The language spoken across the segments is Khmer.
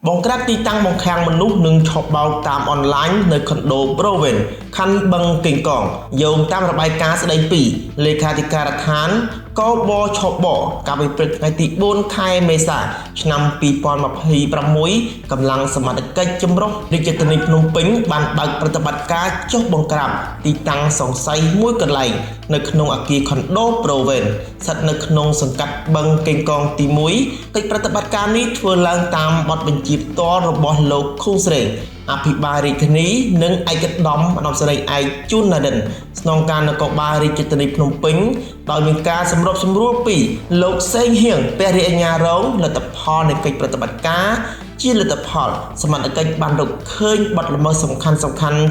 បង្ក្រាបទីតាំងបង្ខាំងមនុស្សនិងឆបោកតាមអនឡាញនៅខុនដូប្រូវិនខណ្ឌបឹងកេងកងយោងតាមរបាយការណ៍ស្ដីពីលេខាធិការដ្ឋានកបឆបកាលពីព្រឹកថ្ងៃទី4ខែមេសាឆ្នាំ2026កម្លាំងសមត្ថកិច្ចចម្រុះរាជធានីភ្នំពេញបានបើកប្រតិបត្តិការចុះបង្ក្រាបទីតាំងសង្ស័យមួយកន្លែងនៅក្នុងអគារខុនដូប្រូវិនស្ថិតនៅក្នុងសង្កាត់បឹងកេងកងទី1កិច្ចប្រតិបត្តិការនេះធ្វើឡើងតាមបទបញ្ជាផ្ទាល់របស់លោកខួងស្រេងអភិបាលរាជធានីនិងឯកឧត្តមឧត្តមសេនីយ៍ឯកជួនណារិនស្នងការនគរបាលរាជធានីភ្នំពេញដោយមានការសម្របសម្រួលពីលោកសេងហៀងព្រះរាជអាជ្ញារងលទ្ធផលនៃកិច្ចប្រតិបត្តិការជាលទ្ធផលសមត្ថកិច្ចបានរកឃើញបទល្មើសសំខាន់ៗ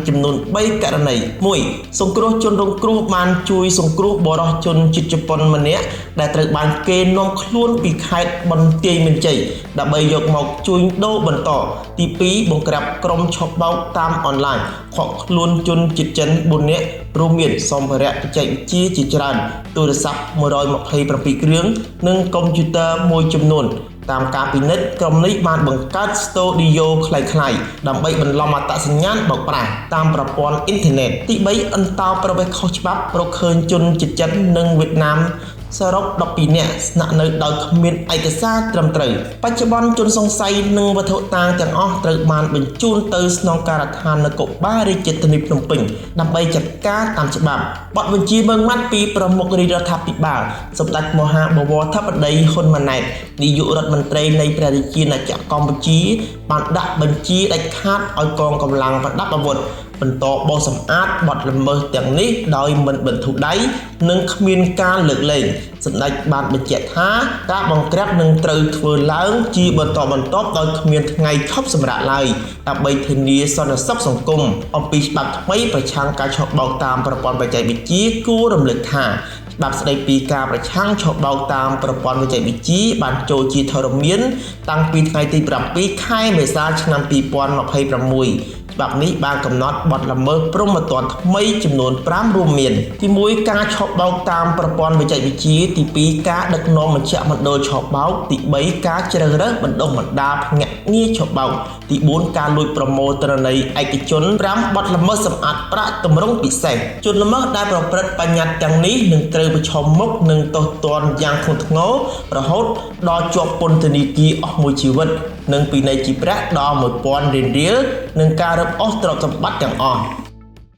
ចំនួន3ករណី1សង្គ្រោះជនរងគ្រោះបានជួយសង្គ្រោះបុរសជនជាតិជប៉ុនម្នាក់ដែលត្រូវបានគេនាំខ្លួនពីខេត្តបន្ទាយមានជ័យដើម្បីយកមកជួញដូរបន្តទី2បង្ក្រាបក្រុមឆបោកតាមអនឡាញខកខ្លួនជនជាតិចិន4នាក់រួមមានសម្ភារៈបច្ចេកវិទ្យាជាច្រើនទូរស័ព្ទ127គ្រឿងនិងកុំព្យូទ័រមួយចំនួនតាមការពិនិត្យក្រុមនេះបានបង្កើតស្ទូឌីយោคล้ายៗដើម្បីបន្លំអត្តសញ្ញាណបោកប្រាស់តាមប្រព័ន្ធអ៊ីនធឺណិតទី3អន្តោប្រវេសន៍ខុសច្បាប់រកឃើញជនជាតិចិននិងវៀតណាមសរុប12នាក់ស្នាក់នៅដោយគ្មានឯកសារត្រឹមត្រូវបច្ចុប្បន្នជនសង្ស័យនិងវត្ថុតាងទាំងអស់ត្រូវបានបញ្ជូនទៅស្នងការដ្ឋាននគរបាលរាជធានីភ្នំពេញដើម្បីចាត់ការតាមច្បាប់បទបញ្ជាម៉ឺងម៉ាត់ពីប្រមុខរាជរដ្ឋាភិបាលសម្ដេចមហាបវរធិបតីហ៊ុនម៉ាណែតនាយករដ្ឋមន្ត្រីនៃព្រះរាជាណាចក្រកម្ពុជាបានដាក់បញ្ជាដាច់ខាតឲ្យកងកម្លាំងប្រដាប់អាវុធបន្តបោសសម្អាតបទល្មើសទាំងនេះដោយមិនបន្ធូរដៃនិងគ្មានការលើកលែងសម្ដេចបានបញ្ជាក់ថាការបង្ក្រាបនឹងត្រូវធ្វើឡើងជាបន្តបន្ទាប់ដោយគ្មានថ្ងៃឈប់សម្រាកឡើយដើម្បីធានាសន្តិសុខសង្គមអំពីច្បាប់ថ្មីប្រឆាំងការឆបោកតាមប្រព័ន្ធបច្ចេកវិទ្យាគួររំលឹកថាច្បាប់ស្តីពីការប្រឆាំងឆបោកតាមប្រព័ន្ធបច្ចេកវិទ្យាបានចូលជាធរមានតាំងពីថ្ងៃទី7ខែមេសាឆ្នាំ2026ច្បាប់នេះបានកំណត់បទល្មើសព្រហ្មទណ្ឌថ្មីចំនួន5រួមមានទី1ការឆបោកតាមប្រព័ន្ធបច្ចេកវិទ្យាទី2ការដឹកនាំមជ្ឈមណ្ឌលឆបោកទី3ការជ្រើសរើសបណ្ដុះបណ្ដាលភ្នាក់ងារឆបោកទី4ការលួចប្រមូលទិន្នន័យឯកជន5បទល្មើសសម្អាតប្រាក់ទម្រង់ពិសេសជនល្មើសដែលប្រព្រឹត្តបញ្ញត្តិទាំងនេះនឹងត្រូវប្រឈមមុខនឹងទោសទណ្ឌយ៉ាងធ្ងន់ធ្ងររហូតដល់ជាប់ពន្ធនាគារអស់មួយជីវិតនិងពិន័យជាប្រាក់ដល់1000រៀលរៀលនិងការរឹបអូសទ្រព្យសម្បត្តិទាំងអស់។